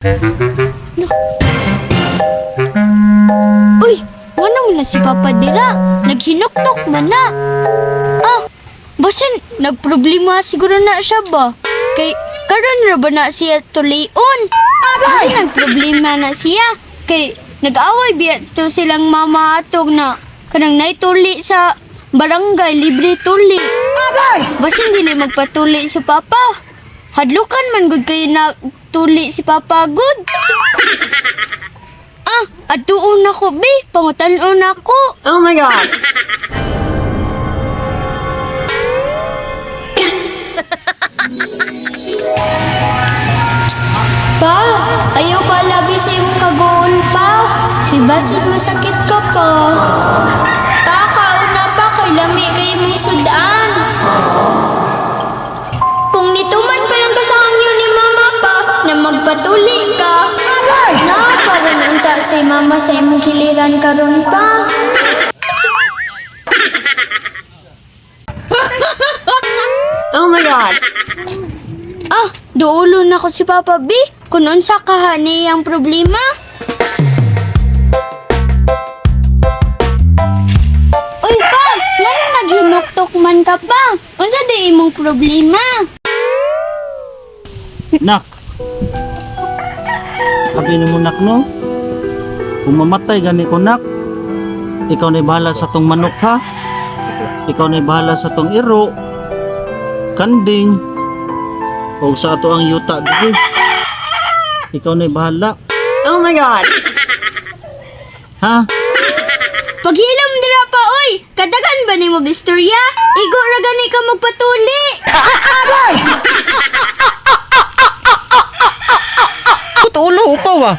No. Uy, ngano man na si Papa dira? Naghinuktok man na. Ah, basin nagproblema siguro na siya ba? Kay karon ra ba na siya tulion? Basin nagproblema na siya. Kay nag-away biya to silang mama atong na kanang naituli sa barangay libre tuli. Basin dili magpatuli si Papa. Hadlukan man gud kay na tuli si Papa gud. Ah, atuon ako bi, pangutan-on ako. Oh my God. Pa, ayaw pa labi sa imong kagool pa. Kay basin masakit ka pa. Pa, kauna pa kay lami kay imong sudan. Kung nituman pa lang ka sa hangyo ni mama pa na magpatuli ka, na para unta si mama sa imong kiliran karon pa. Oh my God. Ah, duulo na ko si Papa B. Kung unsa ka ang problema. Uy pa, ngano naghinuktok man ka pa? Unsa di imong problema? Nak. Sabi ni mo nak no. Kung mamatay gani ko nak, ikaw na bahala sa tong manok ha. Ikaw na bahala sa tong iro, kanding, o sa ato ang yuta diri. Ikaw na bahala. Oh my God. Ha? Paghilom dira pa oy. Kadagan ba nimo istorya? Igo ra gani ka magpatuli. Puto ulo upaw ah.